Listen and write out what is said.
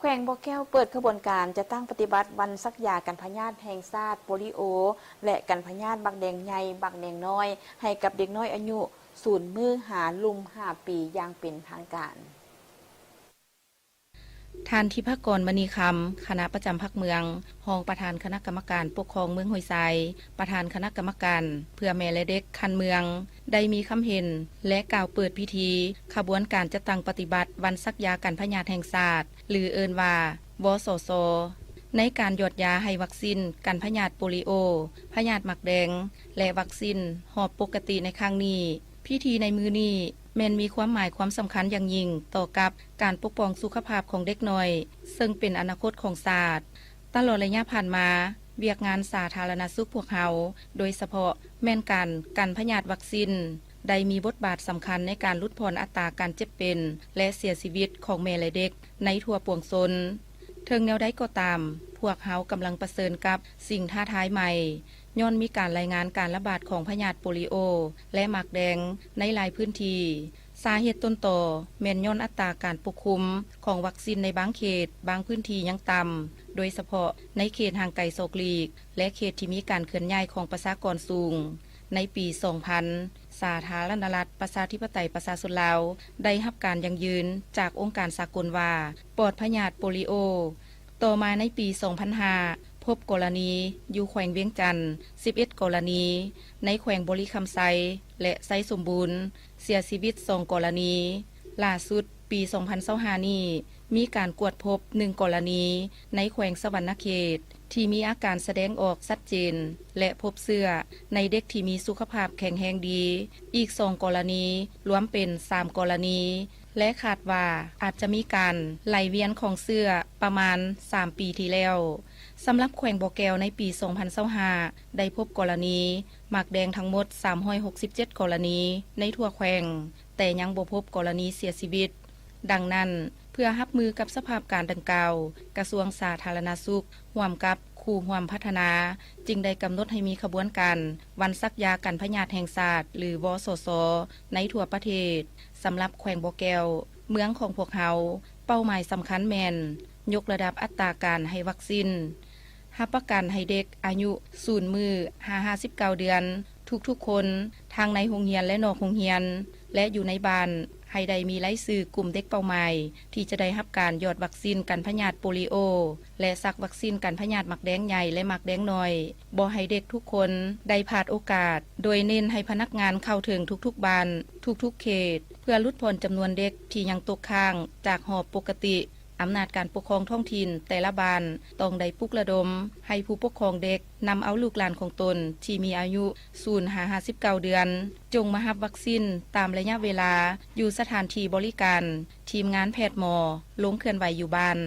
ແຂວງບໍ່ແກ້ວເປີດຂະບວນການຈັດຕັ້ງປະຕິບັດວັນສັກຢາກັນພະຍາດແຫ່ງຊາດ, ໂປລີໂອ ແລະ ກັນພະຍາດໝາກແດງໃຫຍ່, ໝາກແດງນ້ອຍ ໃຫ້ກັບເດັກນ້ອຍອາຍຸສູນມື້ຫາລຸ່ມຫ້າປີຢ່າງເປັນທາງການ. ທ່ານ ທິພາກອນ ມະນີຄຳ ຄະນະປະຈຳພັກເມືອງ, ຮອງປະທານຄະນະກຳມະການປົກຄອງເມືອງຫ້ວຍຊາຍ, ປະທານຄະນະກຳມະການເພື່ອແມ່ ແລະ ເດັກຂັ້ນເມືອງ ໄດ້ມີຄຳເຫັນ ແລະ ກ່າວເປີດພິທີຂະບວນການຈັດຕັ້ງປະຕິບັດວັນສັກຢາກັນພະຍາດແຫ່ງຊາດ ຫຼື ເອີ້ນວ່າ ວສສ ໃນການຢອດຢາໃຫ້ວັກຊິນກັນພະຍາດໂປລີໂອ, ພະຍາດໝາກແດງ ແລະ ວັກຊິນຫອບປົກກະຕິໃນຄັ້ງນີ້. ພິທີໃນມື້ນີ້ແມ່ນມີຄວາມໝາຍຄວາມສຳຄັນຢ່າງຍິ່ງຕໍ່ກັບການປົກປ້ອງສຸຂະພາບຂອງເດັກນ້ອຍ ເຊິ່ງເປັນອະນາຄົດຂອງຊາດ. ຕະຫຼອດໄລຍະຜ່ານມາ, ວຽກງານສາທາລະນະສຸກພວກເຮົາ, ໂດຍສະເພາະແມ່ນການກັນພະຍາດວັກຊິນ, ໄດ້ມີບົດບາດສຳຄັນໃນການຫຼຸດຜ່ອນອັດຕາການເຈັບເປັນ ແລະ ເສຍຊີວິດຂອງແມ່ ແລະ ເດັກໃນທົ່ວປວງຊົນ. ເຖິງແນວໃດກໍຕາມ, ພວກເຮົາກຳລັງປະເຊີນກັບສິ່ງທ້າທາຍໃໝ່, ຍ້ອນມີການລາຍງານການລະບາດຂອງພະຍາດໂປລີໂອ ແລະ ໝາກແດງໃນຫຼາຍພື້ນທີ່. ສາເຫດຕົ້ນຕໍແມ່ນຍ້ອນອັດຕາການປົກຄຸມຂອງວັກຊິນໃນບາງເຂດ, ບາງພື້ນທີ່ຍັງຕ່ຳ, ໂດຍສະເພາະໃນເຂດຫ່າງໄກສອກຫຼີກ ແລະ ເຂດທີ່ມີການເຄື່ອນຍ້າຍຂອງປະຊາກອນສູງ. ໃນປີສອງພັນ, ສາທາລະນະລັດ ປະຊາທິປະໄຕ ປະຊາຊົນລາວ ໄດ້ຮັບການຢັ້ງຢືນຈາກອົງການສາກົນວ່າ ປອດພະຍາດໂປລີໂອ. ຕໍ່ມາໃນປີສອງພັນຫ້າ ພົບກໍລະນີຢູ່ແຂວງວຽງຈັນ ສິບເອັດກໍລະນີ, ໃນແຂວງບໍລິຄຳໄຊ ແລະ ໄຊສົມບູນ ເສຍຊີວິດສອງກໍລະນີ. ຫຼ້າສຸດ ປີສອງພັນຊາວຫ້ານີ້ ມີການກວດພົບໜຶ່ງກໍລະນີໃນແຂວງສະຫວັນນະເຂດ ທີ່ມີອາການສະແດງອອກຊັດເຈນ ແລະ ພົບເຊື້ອໃນເດັກທີ່ມີສຸຂະພາບແຂງແຮງດີ ອີກສອງກໍລະນີ, ລວມເປັນສາມກໍລະນີ ແລະ ຄາດວ່າອາດຈະມີການໄຫຼວຽນຂອງເຊື້ອປະມານສາມປີທີ່ແລ້ວ. ສຳລັບແຂວງບໍ່ແກ້ວໃນປີສອງພັນຊາວຫ້າ ໄດ້ພົບກໍລະນີໝາກແດງທັງໝົດສາມຮ້ອຍຫົກສິບເຈັດກໍລະນີໃນທົ່ວແຂວງ, ແຕ່ຍັງບໍ່ພົບກໍລະນີເສຍຊີວິດ. ດັ່ງນັ້ນ, ເພື່ອຮັບມືກັບສະພາບການດັ່ງກ່າວ, ກະຊວງສາທາລະນະສຸກ ຮ່ວມກັບຄູ່ຮ່ວມພັດທະນາ ຈຶ່ງໄດ້ກຳນົດໃຫ້ມີຂະບວນການວັນສັກຢາກັນພະຍາດແຫ່ງຊາດ ຫຼື ວສສ ໃນທົ່ວປະເທດ. ສຳລັບແຂວງບໍ່ແກ້ວ, ເມືອງຂອງພວກເຮົາ, ເປົ້າໝາຍສຳຄັນແມ່ນຍົກລະດັບອັດຕາການໃຫ້ວັກຊິນ, ຮັບປະກັນໃຫ້ເດັກອາຍຸສູນມື້ຫາຫ້າສິບເກົ້າເດືອນທຸກໆຄົນ, ທັງໃນໂຮງຮຽນ ແລະ ນອກໂຮງຮຽນ ແລະ ຢູ່ໃນບ້ານ, ໃຫ້ໄດ້ມີລາຍຊື່ກຸ່ມເດັກເປົ້າໝາຍທີ່ຈະໄດ້ຮັບການຢອດວັກຊິນກັນພະຍາດໂປລີໂອ ແລະ ສັກວັກຊິນກັນພະຍາດໝາກແດງໃຫຍ່ ແລະ ໝາກແດງນ້ອຍ. ບໍ່ໃຫ້ເດັກທຸກຄົນໄດ້ພາດໂອກາດ, ໂດຍເນັ້ນໃຫ້ພະນັກງານເຂົ້າເຖິງທຸກໆບ້ານ, ທຸກໆເຂດ, ເພື່ອຫຼຸດຜ່ອນຈຳນວນເດັກທີ່ຍັງຕົກຄ້າງຈາກຮອບປົກກະຕິ. ອຳນາດການປົກຄອງທ້ອງຖິ່ນແຕ່ລະບ້ານ ຕ້ອງໄດ້ປຸກລະດົມໃຫ້ຜູ້ປົກຄອງເດັກນຳເອົາລູກຫຼານຂອງຕົນທີ່ມີອາຍຸສູນຫາຫ້າສິບເກົ້າເດືອນ ຈົ່ງມາຮັບວັກຊິນຕາມໄລຍະເວລາຢູ່ສະຖານທີ່ບໍລິການ, ທີມງານແພດໝໍລົງເຄື່ອນໄຫວຢູ່ບ້ານ,